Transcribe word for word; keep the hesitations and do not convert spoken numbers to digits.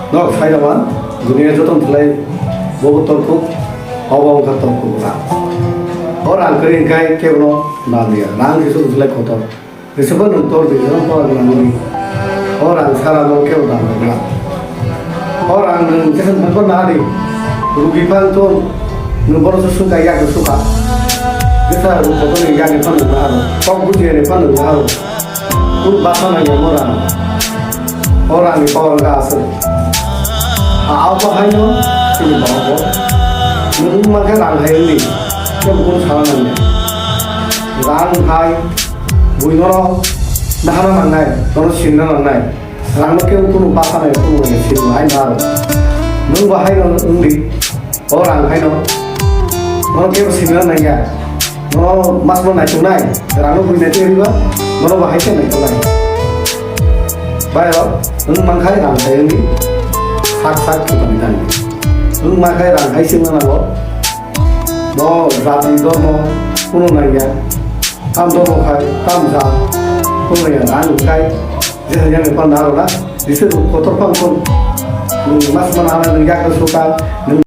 Nok sai naman, dunia joto thwlai bobo torkuk, obo wngkha torkuk rang. O rang kwrwi hwnkhe kebono nang liya, rang khe joto thwlai kotor. Jesephano nwng tor di, joto pora gwnangmani. O rang sara no kebo dam rwgwla. O rang nwng khe nwng bo nari, rugi phang ton, nwng bono se sungkha yak se sungkha. Jesa ruk kotor ni yak ni phano naro, kok bujiya ni phano naro. Kunu basa nangya mo rang. O rang ni power wngkha aswk. A, abo haino chini borok bo. Nwng wngma khe rang hai wngdi. Kebo kunu sana nangya. Rang hai buino nahana nangnai, bono sinna nangnai. Rang no kebo kunu basa nai, kunu nai sinna hai naro. Nwng bo haino wngdi. O rang haino. Nono kebo sinna nangya. Nono mas no naituknai. Rang no bui naituk riba. Nono bo hai khe naituknai. Bai rok, nwng mankhai rang hai wngdi. Sak sak thwngmani thangdi. Nwng mankhai rang hai singna nango. No jati dormo kuno nangya. Tam dormo khai, tam jat. Kuno nangya rang khai. Jesa yang ni panda aro na. Jesa kotor pang kon. Nwng mas mana nwng yak suka. Nwng